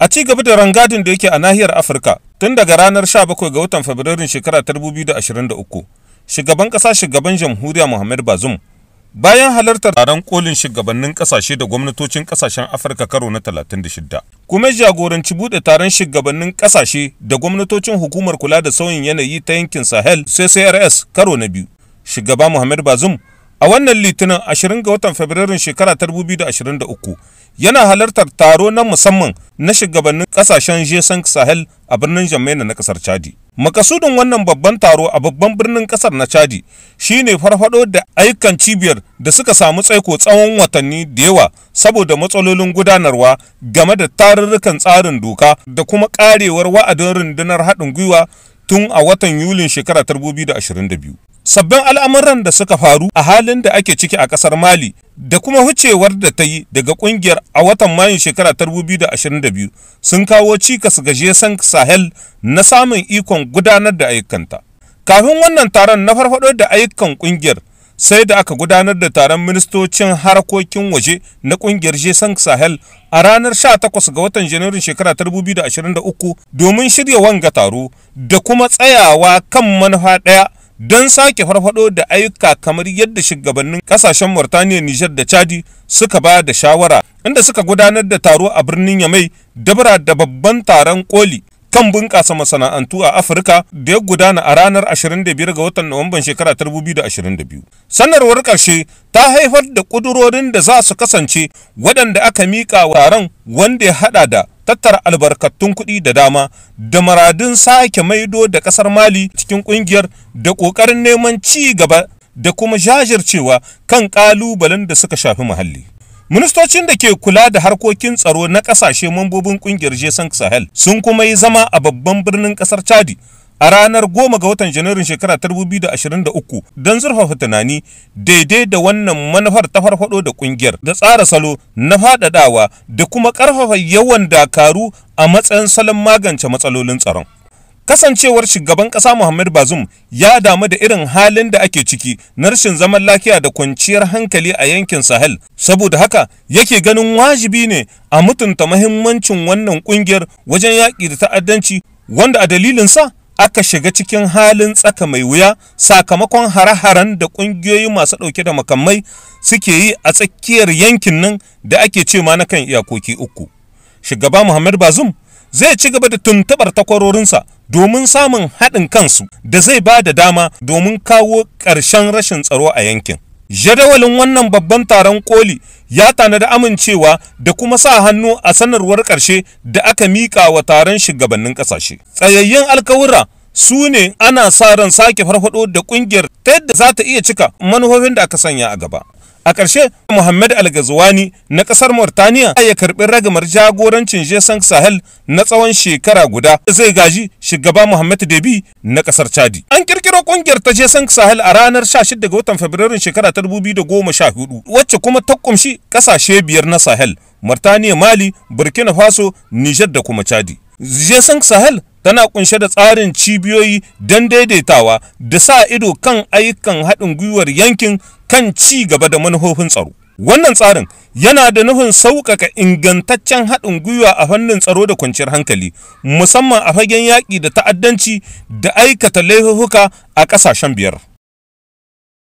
A ci gaba da rangadin da yake a nahiyar Afirka tun daga ranar 17 ga watan Fabrairun shekara 2023, shugaban ƙasa, shugaban jamhuriya Muhammad Bazoum, bayan halartar taron kolin shugabannin kasashe da gwamnatocin kasashen Afirka karo na 36, kuma jagoranci bude taron shugabannin kasashe da gwamnatocin hukumar kula da sauyin yanayi ta yankin Sahel CCRS karo na biyu. Shugaba Muhammad Bazoum a wannan Litinin 20 ga watan Fabrairun shekara 2023 yana halartar taro na musamman na shugabannin kasashen G5 Sahel a birnin N'Djamena na kasar Chadi. Makasudin wannan babban taro a babban birnin kasar na Chadi shine farfado da ayyukan cibiyar da suka samu tsaiko tsawon watanni da yawa saboda matsalolin gudanarwa game da tarurrukan tsarin doka da kuma karewar wa'adin rundunar haɗin gwiwa tun a watan Yulin shekara 2022. Sabbin al'amuran da suka faru a halin da ake ciki a kasar Mali da kuma hucewar da ta yi daga kungiyar a watan Mayun shekara 2022 sun kawo cikas ga G5 Sahel na samun ikon gudanar da ayyukanta. Kafin wannan taron na farfado da ayyukan kungiyar, sai da aka gudanar da taron ministocin harkokin waje na kungiyar G5 Sahel a ranar 18 ga watan Janairun shekara 2023 domin shirya wanga taro da kuma tsayawa kan manufa ɗaya don sake farfado da ayyuka, kamar yadda shugabannin kasashen Mauritania, Nijar da Chadi suka ba da shawara, inda suka gudanar da taro a birnin Yamai dabara da babban taron koli kan bunƙasa masana'antu a Afirka da ya gudana a ranar 25 ga watan Nuwamban shekara 2022. Sanarwar ƙarshe ta haifar da ƙudurorin da za su kasance waɗanda aka miƙa wa taron, wanda ya haɗa da tattara albarkatun kuɗi da dama da maradin sake maido da ƙasar Mali cikin ƙungiyar da ƙoƙarin neman ci gaba da kuma jajircewa kan ƙalubalen da suka shafi muhalli. Ministocin da ke kula da harkokin tsaro na ƙasashe mambobin ƙungiyar G5 Sahel sun kuma yi zama a babban birnin ƙasar Chadi a ranar 10 ga watan Janairun shekara 2023 don zurfafa tunani daidai da wannan manufar ta farfado da kungiyar da tsara salo na faɗaɗawa da kuma ƙarfafa yawan dakaru a matsayin salon magance matsalolin tsaron. Kasancewar shugaban ƙasa Muhammad Bazoum ya damu da irin halin da ake ciki na rashin zaman lafiya da kwanciyar hankali a yankin Sahel, saboda haka yake ganin wajibi ne a mutunta mahimmancin wannan kungiyar wajen yaƙi da ta'addanci, wanda a dalilin sa aka shiga cikin halin tsaka mai wuya sakamakon hare-haren da ƙungiyoyi masu ɗauke da makamai suke yi a tsakiyar yankin nan da ake ce ma na kan iyakoki uku. Shugaba Muhammad Bazoum zai ci gaba da tuntuɓar takwarorinsa domin samun haɗin kansu da zai ba da dama domin kawo ƙarshen rashin tsaro a yankin. Jadawalin wannan babban taron koli ya tanadi amincewa da kuma sa hannu a sanarwar ƙarshe da aka miƙa wa taron shugabannin ƙasashe. Tsayayyen alkawura su ne ana sa ran sake farfado da ƙungiyar ta yadda za ta iya cika manufofin da aka sanya a gaba. A ƙarshe, Muhammad Al-Ghazwani na ƙasar Mauritania ya karɓi ragamar jagorancin G5 Sahel na tsawon shekara guda, zai gaji shugaba Muhammad Debi na ƙasar Chadi. An kirkiro ƙungiyar ta G5 Sahel a ranar 16 ga watan Fabrairun shekara ta 2014, wacce kuma ta kumshi ƙasashe biyar na Sahel: Mauritania, Mali, Burkina Faso, Niger da kuma Chadi. G5 Sahel tana kunshe da tsarin cibiyoyi don daidaitawa da sa ido kan ayyukan haɗin gwiwar yankin kan ci gaba da manufofin tsaro. Wannan tsarin yana da nufin sauƙaƙa ingantaccen haɗin gwiwa a fannin tsaro da kwanciyar hankali, musamman a fagen yaƙi da ta'addanci da aikata laifuka a ƙasashen biyar.